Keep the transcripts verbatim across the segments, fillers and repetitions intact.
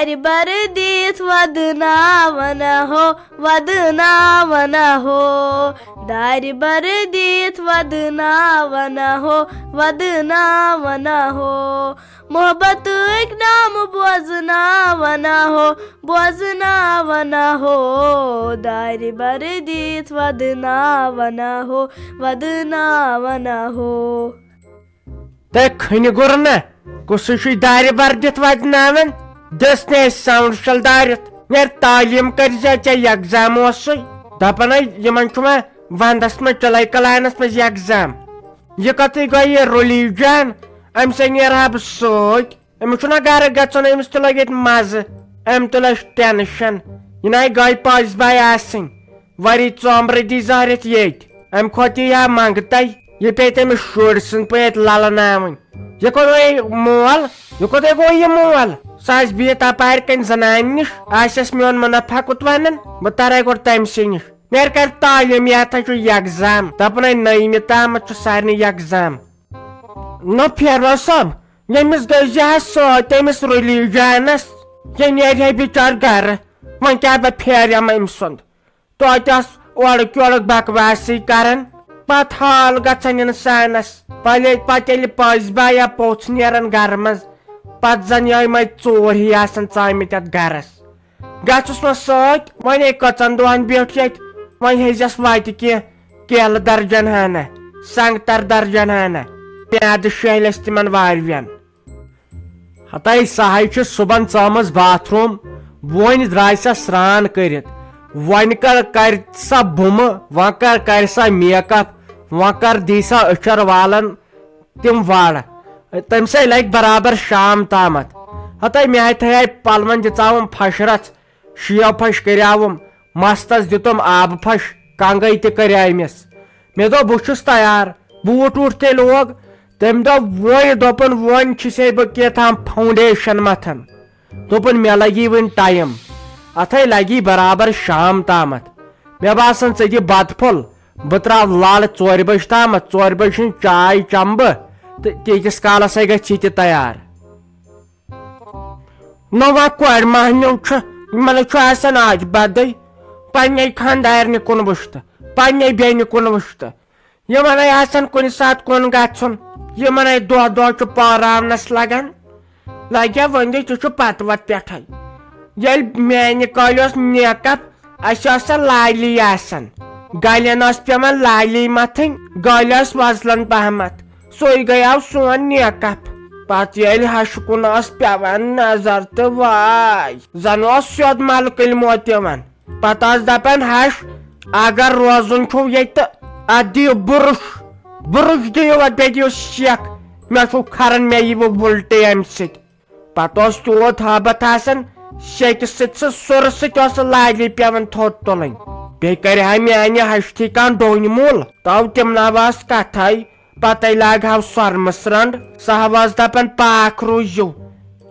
دارِ بر دِتھ ودناوان ہو، ودناوان ہو۔ دارِ بر دِتھ ودناوان ہو، ودناوان ہو۔ محبتٕکۍ نام بوزناوان ہو، بوزناوان ہو۔ دارِ بر دِتھ ودناوان ہو، ودناوان ہو۔ تہ کھنہِ گُر نہ، کُسُے چھُے دارِ بر دِتھ ودناوان؟ دِس نے ساوُنڈ شل دٲرِتھ۔ نیر تعلیٖم کٔرۍ زِ ژےٚ ایگزام اوسُے۔ دپان ہے یِمن چھُ وۄنۍ ونٛدس منٛز چُلے کلانس منٛز ایگزام۔ یہِ کتھٕے گوٚو یہِ رُلی جان، أمۍ سٕے نیرٕ ہا بہٕ سۭتۍ۔ أمِس چھُنہ گرٕ گژھُن، أمِس تہِ لگہِ ییٚتہِ مزٕ۔ أمۍ تُل اَسہِ ٹینشن۔ یہِ نَے گٔے پٔزۍ بٲے آسٕنۍ۔ ؤری ژومبرٕ دی زہرِتھ ییٚتہِ۔ اَمہِ کھۄتہٕ یی ہا منٛگتَے۔ یہِ پیٚیہِ تٔمِس شُرۍ سٕنٛدۍ پٲٹھۍ لَلہٕ ناوٕنۍ۔ یہِ کوٚت گوٚو یہِ مول؟ یہِ کوٚت گوٚو یہِ مول؟ سُہ آسہِ بِہِتھ اَپارِ کَنۍ زَنانہِ نِش، آسٮ۪س میون مُنافع کوٚت وَنان؟ بہٕ تَرَے گۄڈٕ تٔمۍ سٕے نِش۔ مےٚ کَرِ تعلیٖم، یَتھ ہا چھُ یَکزام۔ دَپان ہے نٔیمہِ تامَتھ چھُ سارنٕے یَکزام۔ نہ پھیروز صٲب، ییٚمِس گٔے زِ ہا سۭتۍ تٔمِس رُلی جانس، یہِ نیرِ ہے بِچار گرٕ۔ وۄنۍ کیٛاہ بہٕ پھیریم أمۍ سُنٛد؟ توتہِ آس اورُک یورُک بکواسٕے کران۔ پتہٕ حال گژھان انسانس۔ پلے پتہٕ ییٚلہِ پٔزۍ با یا پوٚژھ نیران گرٕ منٛز، پتہٕ زن یِمے ژوٗر ہی آسان ژامٕتۍ اتھ گرس۔ گژھُس وۄنۍ سۭتۍ، وۄنۍ ہے کٔژن دۄہن بیوٗٹھ ییٚتہِ، وۄنۍ ہیٚزٮ۪س وتہِ کینٛہہ کیلہٕ درجن ہنا، سنگتر درجن ہنا، میادٕ شیہلٮ۪س تِمن واروٮ۪ن۔ ہتاے سہے چھِ صُبحن ژامٕژ باتھ روٗم، وۄنۍ درٛاے سۄ سرٛان کٔرِتھ، وۄنۍ کر کرِ سۄ بُمہٕ، وۄنۍ کر کرِ سۄ میک اپ، وۄنۍ کر دی سۄ أچھر والن تِم وڑ۔ تٔمۍ سٕے لگہِ برابر شام تامتھ۔ ہتے مےٚ ہاے تھایے پلون دِژاوُم پھش رژھ، شیو پھش کریاوُم، مستس دِتُم آبہٕ پھش، کنگے تہِ کریمس۔ مےٚ دوٚپ، بہٕ چھُس تیار، بوٗٹ ووٗٹ تہِ لوگ۔ تٔمۍ دوٚپ، وۄنۍ، دوٚپُن، وۄنۍ چھُسے بہٕ کینٛہہ تام فاوندیشن متھان۔ دوٚپُن، مےٚ لگی وُنہِ ٹایم، اتھے لگی برابر شام تامتھ۔ مےٚ باسان، ژٕ دِ بتہٕ پھوٚل، بہٕ ترٛاو لالہٕ ژورِ بجہِ تامتھ، ژورِ بجہِ ہٕنٛز چاے چمہٕ بہٕ، تہٕ تیٖتِس کالس ہے گژھِ یہِ تہِ تیار۔ نہ وۄنۍ کورِ مہنیو چھُ، یِمن چھُ آسان آز بدٕے، پننے خاندارنہِ کُن وٕچھتہٕ، پننے بیٚنہِ کُن وٕچھتہٕ۔ یِمن ہے آسان کُنہِ ساتہٕ کُن گژھُن، یِمن ہے دۄہ دۄہ چھُ پاراونس لگان۔ لگیا وۄنۍ گٔے، ژٕ چھُ پتہٕ وتہٕ پٮ۪ٹھے۔ ییٚلہِ میانہِ کالہِ اوس میک اپ، اسہِ ٲس سۄ لالی آسان، گلٮ۪ن ٲس پٮ۪وان لالی متھٕنۍ، گلۍ ٲسۍ وۄزلان پہمتھ، سُے گٔیاو سون میک اپ۔ پتہٕ ییٚلہِ ہشہِ کُن ٲس پٮ۪وان نظر تہٕ واے، زن اوس سیوٚد ملکٕلۍ موت یِوان۔ پتہٕ ٲس دپان ہش، اگر روزُن چھُو ییٚتہِ تہٕ اتھ دِیِو بُرُش، بُرُش دِیِو اتھ، بیٚیہِ دِیِو سیٚکھ، مےٚ چھُو کھران، مےٚ یِیہِ وُلٹی امہِ سۭتۍ۔ پتہٕ اوس تیوٗت ہابت آسان، سیٚکہِ سۭتۍ سُہ سُرٕ سۭتۍ اوس سُہ لالی پٮ۪وان تھوٚد تُلٕنۍ۔ بیٚیہِ کرِ ہا میانہِ ہشتھی کانٛہہ ڈوٗنۍ مُل، تو تِم نہ آس کتھے۔ پتے لاگہٕ ہاو سۄرمہٕ سرٛنٛڈ، سۄ ہا ٲس دپان، پاک روٗزِو،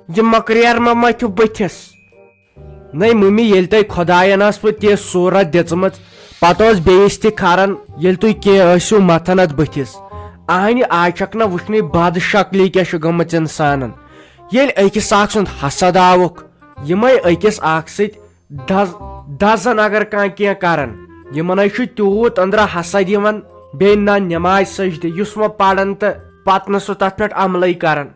یہِ مۄکریر مہ مٔتھِو بٕتھِس۔ نٔے مٔمی، ییٚلہِ تۄہہِ خۄداین ٲسوٕ تِژھ صوٗرت دِژمٕژ، پتہٕ اوس بیٚیِس تہِ کھران، ییٚلہِ تُہۍ کینٛہہ ٲسِو متھان اتھ بٕتھِس۔ اہنہِ، آز چھکھ نہ وٕچھنٕے بد شکلی کیٛاہ چھِ گٔمٕژ انسانن۔ ییٚلہِ أکِس اکھ سُنٛد حسد آوُکھ، یِمے أکِس اکھ سۭتۍ دز-، دزن اگر کانٛہہ کینٛہہ کرن، یِمن ہے چھُ تیوٗت أنٛدرٕ حسد یِوان، بیٚیہِ نہ نمازِ سجدِ، یُس وۄنۍ پرن تہٕ پتہٕ نہٕ سُہ تتھ پٮ۪ٹھ عملٕے کران۔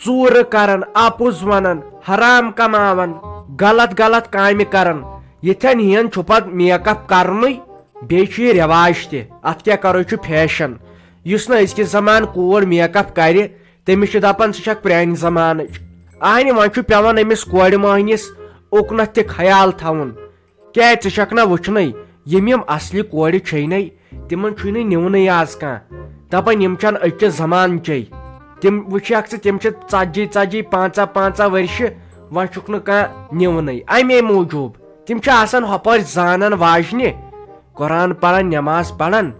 ژوٗرٕ کران، اپُز ونان، حرام کماوان، غلط غلط کامہِ کران۔ یِتھٮ۪ن ہِین چھُ پتہٕ میک اپ کرنُے، بیٚیہِ چھُ یہِ رٮ۪واج تہِ۔ اتھ کیٛاہ کرو، یہِ چھُ فیشن۔ یُس نہٕ أزکِس زمانہٕ کوٗر میک اپ کرِ، تٔمِس چھِ دپان، ژٕ چھکھ پرانہِ زمانٕچ۔ اہنہِ، وۄنۍ چھُ پٮ۪وان أمِس کورِ مۄہنِس اُکنتھ تہِ خیال تھاوُن۔ کیٛازِ، ژٕ چھکھ نہ وٕچھنٕے، یِم یِم اصلی کورِ چھے نے، تِمن چھُے نہٕ نِونٕے آز کانٛہہ۔ دپان، یِم چھَنہٕ أزچہِ زمانچے۔ تِم وٕچھکھ ژٕ، تِم چھِ ژتجی ژتجی، پنٛژاہ پنٛژاہ ؤرشہِ، وۄنۍ چھُکھ نہٕ کانٛہہ نِونٕے۔ امے موٗجوٗب، تِم چھِ آسان ہۄپٲرۍ زانن واجنہِ، قرآن پران، نماز پران،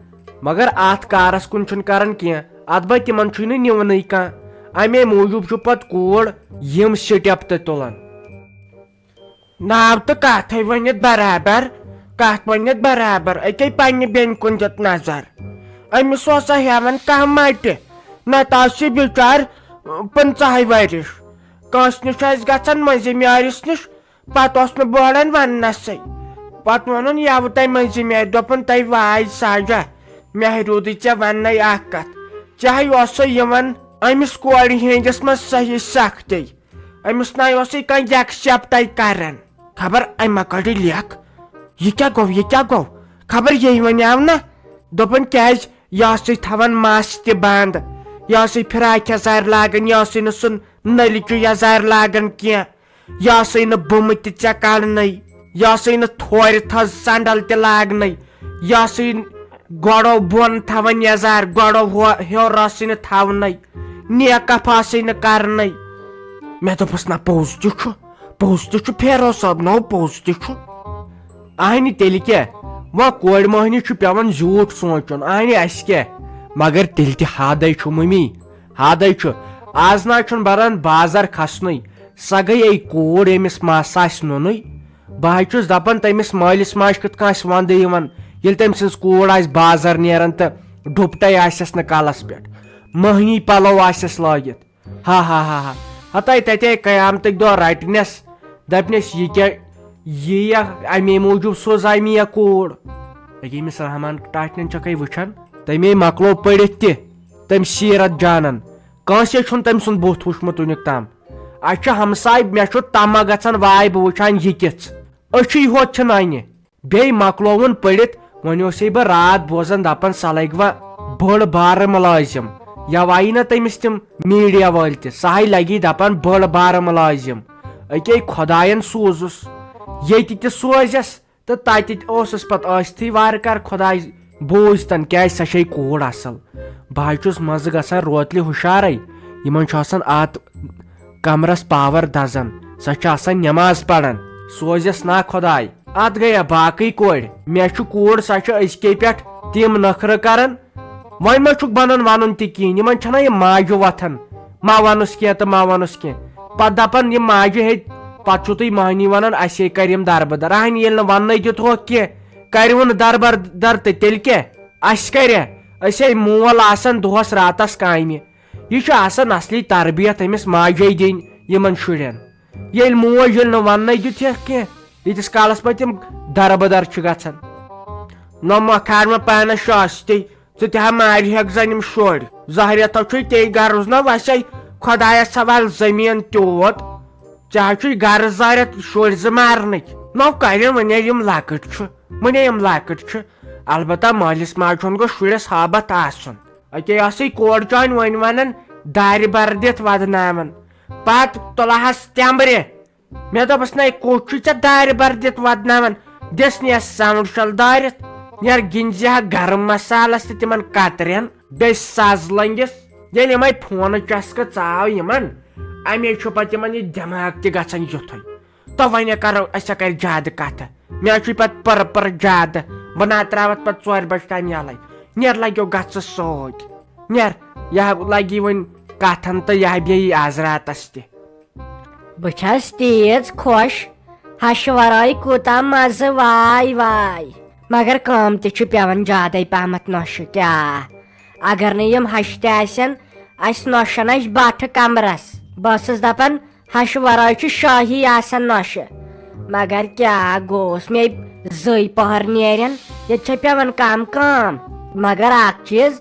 مگر اتھ کارس کُن چھُنہٕ کران کینٛہہ۔ ادبا، تِمن چھُے نہٕ نِونٕے کانٛہہ۔ امے موٗجوٗب چھُ پتہٕ کوٗر یِم سٹیپ تہِ تُلان۔ ناو تہٕ کتھے ؤنِتھ برابر، کتھ ؤنِتھ برابر، أکے پننہِ بیٚنہِ کُن دیُت نظر۔ أمِس اوسا ہٮ۪وان کانٛہہ مٹہِ، نتہٕ آسہِ بِچار پٕنٛژٕہے ؤرِش۔ کٲنٛسہِ نِش آسہِ گژھان مٔنٛزِم یٲرِس نِش، پتہٕ اوس نہٕ بوڑن وننسٕے۔ پتہٕ ووٚنُن یَوٕ تۄہہِ مٔنٛزِم یارِ، دوٚپُن، تۄہہِ واے ساجا، مےٚ روٗدٕے ژےٚ وننَے اکھ کتھ۔ ژےٚ ہے اوسُے یِوان أمِس کورِ ہٕنٛدِس منٛز صحیح سختی۔ أمِس نَے اوسُے کانٛہہ accept کران۔ خبر أمۍ ما کڑِ لیکھ۔ یہِ کیٛاہ گوٚو، یہِ کیٛاہ گوٚو؟ خبر یہِ وَنیو نہ۔ دوٚپُن، کیٛازِ؟ یہِ ٲسٕے تھاوان مَس تہِ بنٛد، یہِ ٲسٕے فراک یَزار لاگان، یہِ ٲسٕے نہٕ سُہ نٔلچہِ یَزار لاگان کینٛہہ، یہِ ٲسٕے نہٕ بُمہٕ تہِ ژےٚ کڑنَے، یہِ ٲسٕے نہٕ تھورِ تھٔز سنڈل تہِ لاگنَے، یہِ ٲسٕے گۄڈو بۄن تھاوان یَزار، گۄڈو ہو-، ہیوٚر ٲسٕے نہٕ تھاونَے، نیکف ٲسٕے نہٕ کرنَے۔ مےٚ دوٚپُس، نہ، پوٚز تہِ چھُ، پوٚز تہِ چھُ، پھیرو صٲب، نو، پوٚز تہِ چھُ۔ اہنہِ تیٚلہِ کیٛاہ؟ وۄنۍ کورِ مۄہنِس چھُ پٮ۪وان زیوٗٹھ سونٛچُن، اہنہِ اَسہِ کیٛاہ؟ مگر تیٚلہِ تہِ حدے چھُ مٔمی، حدے چھُ۔ آز نہ چھُنہٕ بَران بازر کھسنُے۔ سۄ گٔیے کوٗر، ییٚمِس مَس آسہِ نُنُے۔ بہٕ حظ چھُس دَپان، تٔمِس مٲلِس ماجہِ کِتھ کٔنۍ آسہِ وَندٕ یِوان، ییٚلہِ تٔمۍ سٕنٛز کوٗر آسہِ بازر نیران تہٕ ڈُپٹے آسٮ۪س نہٕ کَلَس پٮ۪ٹھ، مۄہنی پَلو آسٮ۪س لٲگِتھ۔ ہا ہا ہا ہا۔ ہتے تتے قیامتٕکۍ دۄہ رٹنس، دپنس، یہِ کیٛاہ، یہِ یا امے موٗجوٗب سوزاے مےٚ یا کوٗر۔ أکے أمِس رحمان ٹاٹھنٮ۪ن چھکھے وٕچھان، تٔمے مۄکلو پٔرِتھ تہِ، تٔمۍ سیرت جانن۔ کٲنٛسے چھُنہٕ تٔمۍ سُنٛد بُتھ وٕچھمُت وٕنیُک تام۔ اسہِ چھُ ہمساے، مےٚ چھُ تمہ گژھان، واے بہٕ وٕچھان یہِ کِژھ۔ أچھی ہوت چھِ ننہِ۔ بیٚیہِ مۄکلووُن پٔرِتھ، وۄنۍ اوسے بہٕ راتھ بوزان، دپان سۄ لگہِ وۄنۍ بٔڑ بارٕ مُلٲزِم۔ یا وایہِ نہ تٔمِس تِم میٖڈیا وٲلۍ تہِ، سۄ ہے لگی دپان بٔڑ بارٕ مُلٲزِم۔ أکے خۄداین سوٗزُس، ییٚتہِ تہِ سوزٮ۪س تہٕ تتہِ تہِ اوسُس پتہٕ ٲستھٕے وارٕ کارٕ خۄداے بوٗزتن، کیازِ سۄ چھے کوٗر اصل۔ بہٕ حظ چھُس منٛزٕ گژھان روتلہِ ہُشارے، یِمن چھُ آسان اتھ کمرس پاور دزان، سۄ چھِ آسان نماز پران۔ سوزٮ۪س نا خۄداے۔ اتھ گٔیا باقٕے کورِ۔ مےٚ چھُ کوٗر، سۄ چھِ أزکے پٮ۪ٹھ تِم نخرٕ کران۔ وۄنۍ ما چھُکھ بنان ونُن تہِ کِہیٖنۍ؟ یِمن چھَنا یہِ ماجہِ وۄتھان، ما ونُس کینٛہہ تہٕ ما ونُس کینٛہہ۔ پتہٕ دپان یِم ماجہِ ہیٚتۍ، پتہٕ چھُو تُہۍ مۄہنی ونان، اسے کرِ یِم دربٕدر۔ اہنہِ ییٚلہِ نہٕ وننَے دیُت ہوکھ کینٛہہ، کرِوُن دربٕدر تہٕ تیٚلہِ کیٛاہ؟ اسہِ کرِ؟ أسۍ ہے مول آسان دۄہس راتس کامہِ۔ یہِ چھُ آسان اصلی تربیت أمِس ماجے دِنۍ یِمن شُرٮ۪ن۔ ییٚلہِ موج ییٚلہِ نہٕ وننَے دیُت ہیٚکھ کینٛہہ، ییٖتِس کالس پتہٕ تِم دربٕدر چھِ گژھان۔ نہ مۄکھار مہ پانس شٲستی، ژٕ تہِ ہا مارِ ہیٚکھ زن یِم شُرۍ۔ زہریتو چھُے تے غرض نہ وسے خۄدایس حوال زٔمیٖن تیوٗت۔ ژےٚ ہا چھُے غرض زہریت شُرۍ زٕ مارنٕکۍ۔ نہ کرن وۄنۍ یِم لۄکٕٹۍ چھِ، وۄنۍ یِم لۄکٕٹۍ چھِ۔ البتہ مٲلِس ماجہِ ہُنٛد گوٚژھ شُرِس ہٲبتھ آسُن۔ أکے ٲسٕے کورِ چانہِ وۄنۍ ونان دارِ بر دِتھ ودناوان۔ پتہٕ تُلہس تٮ۪مبرِ۔ مےٚ دوٚپُس، نَے کوٚت چھُے ژےٚ دارِ بر دِتھ ودناوان؟ دِس نیر ساوُنٛڈ شل دٲرِتھ، نیر گِنٛدزِ ہا گرم مسالس تہٕ تِمن کترٮ۪ن، بیٚیہِ سز لٔنٛگِس۔ ییٚلہِ یِمے فونہٕ چسکہٕ ژاو یِمن، اَمے چھُ پتہٕ یِمن یہِ دٮ۪ماغ تہِ گژھان یُتھُے۔ تو وۄنۍ کرو أسۍ، ژےٚ کرِ زیادٕ کتھٕ۔ مےٚ چھُے پتہٕ پٔر پٔر زیادٕ۔ بہٕ نا تراوتھ پتہٕ ژورِ بجہِ تام یلے۔ نیر لگیو گژھٕ سۭتۍ۔ نیر، یہِ ہا لگی وۄنۍ کتھن تہٕ یہِ ہا بیٚیہِ آز راتس تہِ۔ بہٕ چھَس تیٖژ خۄش، ہشہِ ورٲے کوٗتاہ مزٕ، واے واے۔ مگر کٲم تہِ چھِ پٮ۪وان زیادَے پہمتھ نۄشہِ، کیٛاہ؟ اگر نہٕ یِم ہشہِ تہِ آسن، اَسہِ نۄشن اَسہِ بٹھٕ کمرس۔ بہٕ ٲسٕس دپان، ہشہِ ورٲے چھُ شٲہی آسان نۄشہِ۔ مگر کیٛاہ گوٚوس، مےٚ زٕے پٔہر نیرن، ییٚتہِ چھےٚ پٮ۪وان کم کٲم۔ مگر اکھ چیٖز،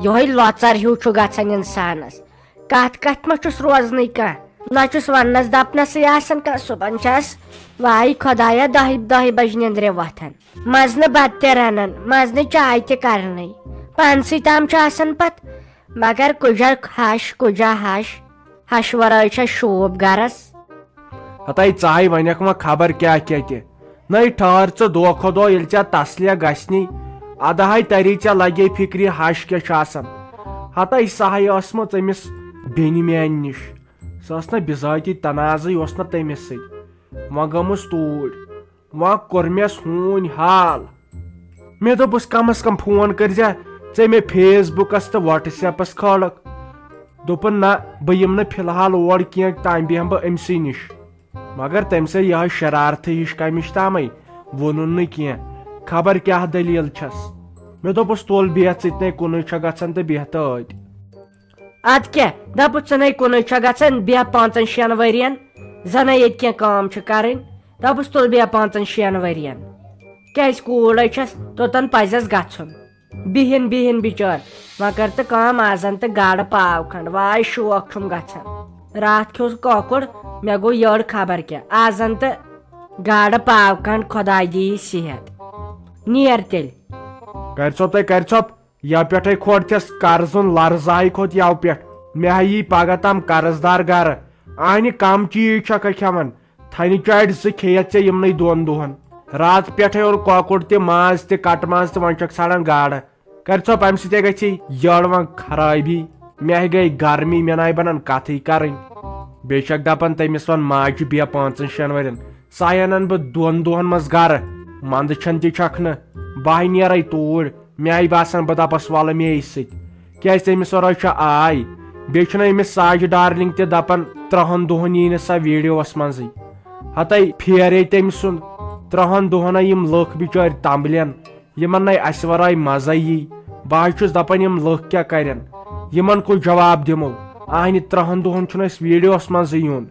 یِہوٚے لۄژر ہیوٗ چھُ گژھان انسانس۔ کتھ کتھ ما چھُس روزنٕے کانٛہہ؟ نہ چھُس وننس دپنسٕے آسان کانٛہہ۔ صُبحن چھس واے خۄدایا دہہِ، دہہِ بجہِ نیندرِ وۄتھان، منٛزٕ نہٕ بتہٕ تہِ رنان، منٛزٕ نہٕ چاے تہِ کرنٕے، پانسٕے تام چھُ آسان پتہٕ۔ مگر کُجا ہش، کُجا ہش، ہش ورٲے چھےٚ شوٗب گرس۔ ہتاے ژاے ونکھ وۄنۍ خبر کیٛاہ کیٛاہ تہِ۔ نَے ٹھہر ژٕ، دۄہ کھۄ دۄہ ییٚلہِ ژےٚ تسلیہ گژھنی، ادٕ ہاے تری ژےٚ لگے فکرِ ہش کیٛاہ چھُ آسان۔ ہتاے سۄ ہاے ٲسمٕژ أمِس بیٚنہِ میانہِ نِش۔ سۄ ٲس نہ بِذٲتی تنازٕے اوس نہ تٔمِس سۭتۍ۔ وۄنۍ گٔمٕژ توٗرۍ۔ وۄنۍ کوٚر مےٚ ہوٗنۍ حال۔ مےٚ دوٚپُس، کم از کم فون کٔرزِ ژےٚ مےٚ فیس بُکس تہٕ وٹس ایپس کھٲلکھ۔ دوٚپُن، نہ، بہٕ یِمہٕ نہٕ فی الحال اور کینٛہہ، تام بیٚہمہٕ بہٕ أمۍ سٕے نِش۔ مگر تٔمۍ سٕے یِہوٚے شرارتھٕے ہِش کمِچ تامَے، ووٚنُن نہٕ کینٛہہ۔ خبر کیٛاہ دٔلیٖل چھَس۔ مےٚ دوٚپُس، تُل بیٚہہ ژٕ تہِ نے کُنُے چھےٚ گژھان تہٕ بیٚہہ تہٕ أتۍ۔ ادٕ کیٛاہ، دپُس ژٕ نے کُنُے چھا گژھان بیٚہہ پانٛژن شٮ۪ن ؤرین، زنہ ییٚتہِ کینٛہہ کٲم چھِ کرٕنۍ۔ دپُس تُل بیٚہہ پانٛژن شٮ۪ن ؤرین، کیٛازِ کوٗر ہے چھس، توٚتن پزٮ۪س گژھُن۔ بِہِن بِہِن بِچٲر، وۄنۍ کر تہٕ کٲم، آز ان تہٕ گاڈٕ پاو کھنڈ، واے شوق چھُم گژھان۔ راتھ کھیوٚس کۄکُر، مےٚ گوٚو یٔڑ خبر کیٛاہ، آز ان تہٕ گاڈٕ پاو کھنڈ، خۄداے دِیی صحت۔ نیر تیٚلہِ۔ کر ژھۄپ تہٕ کر ژھۄپ، یَوٕ پٮ۪ٹھَے کھوٚت تھٮ۪س قرضُن لرزاے کھوٚت یَوٕ پٮ۪ٹھ۔ مےٚ ہا یی پگاہ تام قرض دار گرٕ۔ اہنہِ کم چیٖز چھکھا کھٮ۪وان؟ تھنہِ چاٹۍ زٕ کھیٚیَتھ ژےٚ یِمنٕے دۄن دۄہن۔ راتہٕ پٮ۪ٹھَے اوٚن کۄکُر تہِ، ماز تہِ، کٹہٕ ماز تہِ، وۄنۍ چھکھ ژھانڈان گاڈٕ۔ کر ژھۄپ، امہِ سۭتۍ ہا گژھی یٔڑ وۄنۍ خرٲبی۔ مےٚ ہا گٔے گرمی، مےٚ نہ آیہِ بنان کتھٕے کرٕنۍ۔ بیٚیہِ چھکھ دپان تٔمِس ون ماجہِ بیٚہہ پانٛژن شٮ۪ن ؤرین۔ سۄ ہا انن بہٕ دۄن دۄہن منٛز گرٕ۔ منٛدٕ چھن تہِ چھکھ نہٕ۔ بہٕ ہا نیرے توٗرۍ۔ مےٚ آیہِ باسان بہٕ دپس ولہٕ مے سۭتۍ۔ کیازِ تٔمِس ورٲے چھےٚ آے۔ بیٚیہِ چھُنہ أمِس ساجہِ ڈارلنگ تہِ دپان ترٛہن دۄہن یی نہٕ سۄ ویڈیوس منٛزٕے۔ ہتے پھیرے تٔمۍ سُنٛد۔ ترٛہن دۄہن ہا یِم لُکھ بچٲرۍ تمبلن۔ یِمن نے اسہِ ورٲے مزے یی۔ بہٕ حظ چھُس دپان یِم لُکھ کیٛاہ کرن؟ یِمن کُس جواب دِمو؟ اہنہِ ترٛہن دۄہن چھُنہٕ اسہِ ویڈیوس منٛزٕے یُن۔